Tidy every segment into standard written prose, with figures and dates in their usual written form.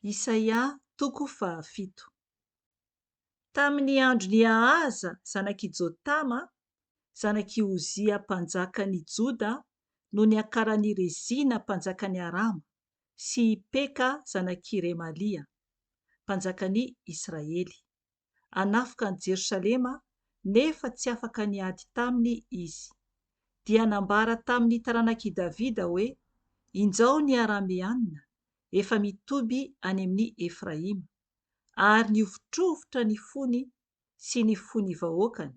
Isaia toko fahafito. Tamin' ny andron' i Ahaza zanak' i Jotama, zanak' i Ozia mpanjakan' i Joda no niakaran' i Rezina mpanjakan' i Arama sy i Peka zanak' i Remalia, mpanjakan' i Israely, hanafika an'i Jerosalema, nefa tsy afaka niady taminy izy. Dia nambara tamin'ny taranak'i Davida hoe, Injao ny Arameana efa mitoby any amin'i Efraima, ary nihovitrovitra ny fony sy ny fon'ny vahoakany,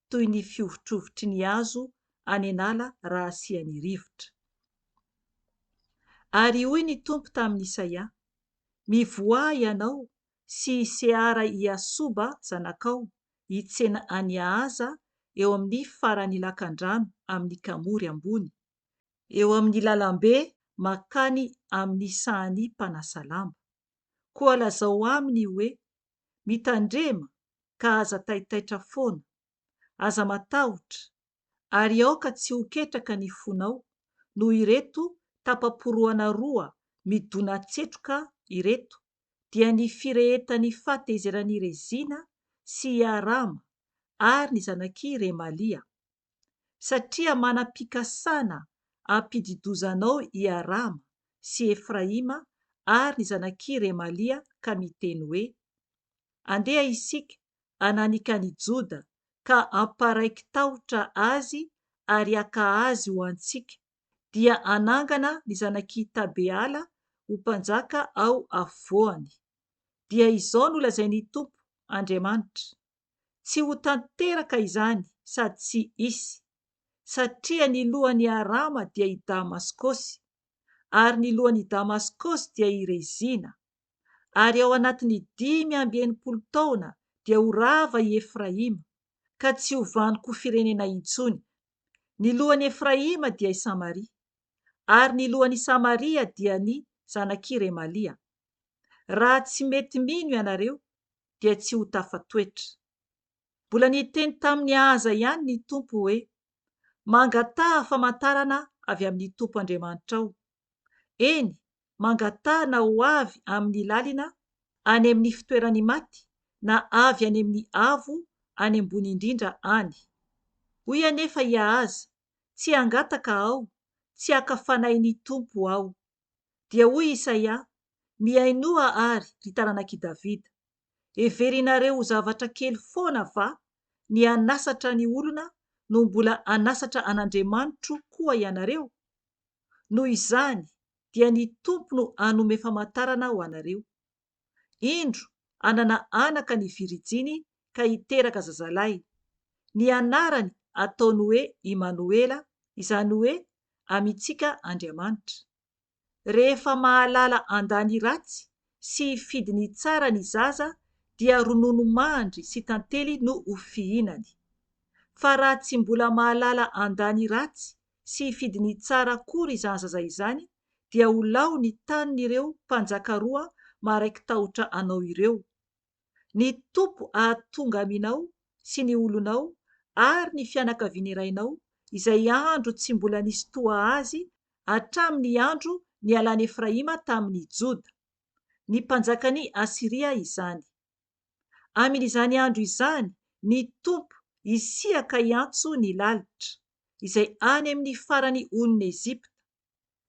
toy ny fihovitrovitry ny hazo any an'ala raha asian'ny rivotra. Ary hoy ny Tompo tamin'i Isaia, Mivoaha ianao sy i Seara-Iasoba zanakao hitsena an'i Ahaza eo amin'ny faran'ny lakandrano amin'ny kamory ambony, eo amin'ny lalambe mankany amin'ny sahan'ny mpanasa lamba. Koa lazao aminy hoe, Mitandrema ka aza taitaitra foana, aza matahotra, ary aoka tsy ho ketraka ny fonao noho ireto tapa-porohana roa midona-tsetroka ireto, dia ny firehetan'ny fahatezeran'i Rezina sy i Arama ary ny zanak'i Remalia. Satria manam-pikasana hampidi-doza anao i Arama sy Efraima ary ny zanak'i Remalia ka miteny hoe, Andeha isika hananika an'i Joda ka hamparaiki-tahotra azy ary haka azy ho antsika, dia hanangana ny zanak'i Tabeala ho mpanjaka ao afovoany. Dia izao no lazain'ny Tompo Andriamanitra, Tsy ho tanteraka izany sady tsy hisy, satria ny lohan'i Arama dia i Damaskosy, ary ny lohan'i Damaskosy dia i Rezina, ary ao anatin'ny 65 taona dia ho rava i Efraima, ka tsy ho vanon-ko firenena intsony. Ny lohan'i Efraima dia i Samaria, ary ny lohan'i Samaria dia ny zanak'i Remalia. Raha tsy mety mino ianareo, dia tsy ho tafatoetra. Mbola niteny tamin'i Ahaza ihany ny Tompo hoe, Mangataha famantarana avy amin'ny Tompo Andriamanitrao. Eny, mangataha na ho avy amin'ny lalina any amin'ny fitoeran'ny maty na avy any amin'ny avo any ambony indrindra any. Hoy anefa i Ahaza, Tsy hangataka aho, tsy haka fanahy ny Tompo aho. Dia hoy Isaia, Mihainoa àry, ry taranak'i Davida! Heverinareo ho zavatra kely foana va ny hanasatra ny olona no mbola hanasatra an'Andriamanitro koa ianareo? Noho izany, dia ny Tompo no hanome famantarana ho anareo. Indro, hanana anaka ny virijiny ka hiteraka zazalahy. Ny anarany hataony hoe Imanoela, izany hoe Amintsika Andriamanitra. Rehefa mahalala handà ny ratsy sy hifidy ny tsara ny zaza dia ronono mandry sy tantely no ho fihinany. Fa raha tsy mbola mahalala handà ny ratsy sy hifidy ny tsara akory izany zaza izany dia ho lao ny tanin'ireo mpanjaka roa maharaiki-tahotra anao ireo. Ny Tompo hahatonga aminao sy ny olonao ary ny fianakavian'ny rainao izay andro tsy mbola nisy toa azy hatramin'ny andro nialan'i Efraima tamin'i Joda, ny mpanjakan'i Asyria izany. Amin'izany andro izany ny Tompo hisiaka hiantso ny lalitra, izay any amin'ny faran'ny onin'i Egypta,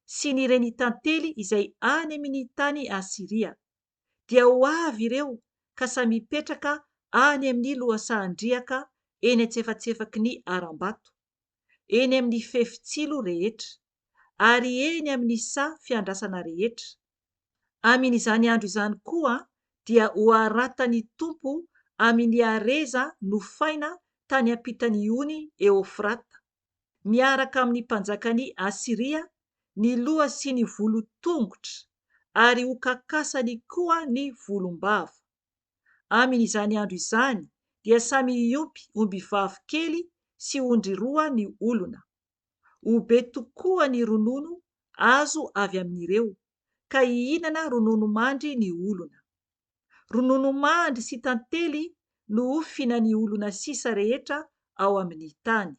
sy ny renitantely izay any amin'ny tany Asyria. Dia ho avy ireo ka samy hipetraka any amin'ny lohasahan-driaka eny antsefatsefaky ny harambato, eny amin'ny fefy tsilo rehetra, ary eny amin'ny saha fiandrasana rehetra. Amin' izany andro izany koa dia ho haratan'ny Tompo amin' ny hareza nofaina tany ampitan'ny ony Eofrata, miaraka amin' ny mpanjakan' i Asyria, ny loha sy ny volon-tongotra, ary ho kakasany koa ny volombava. Amin' izany andro izany dia samy hiompy ombivavy kely sy ondry roa ny olona. Ho be tokoa ny ronono azo avy amin'ireo, ka hihinana rononomandry ny olona. Rononomandry sy tantely no ho fihinan'ny olona sisa rehetra ao amin'ny tany.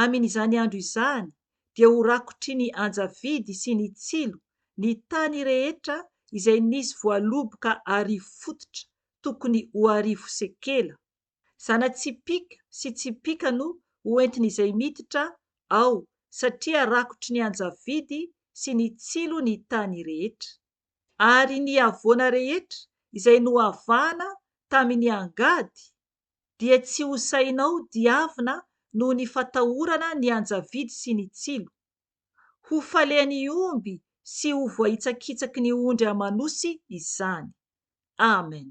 Amin'izany andro izany dia ho rakotry ny anjavidy sy ny tsilo ny tany rehetra izay nisy voaloboka arivo fototra, tokony ho arivo sekela. Zana-tsipìka sy tsipìka no hoentin'izay miditra ao, satria rakotry ny anjavidy sy ny tsilo ny tany rehetra. Ary ny havoana rehetra izay nohavahana tamin'ny angady dia tsy ho sahinao diavina noho ny fatahorana ny anjavidy sy ny tsilo. Ho falehan'ny omby sy ho voahitsakitsaky ny ondry aman'osy izany. Amen.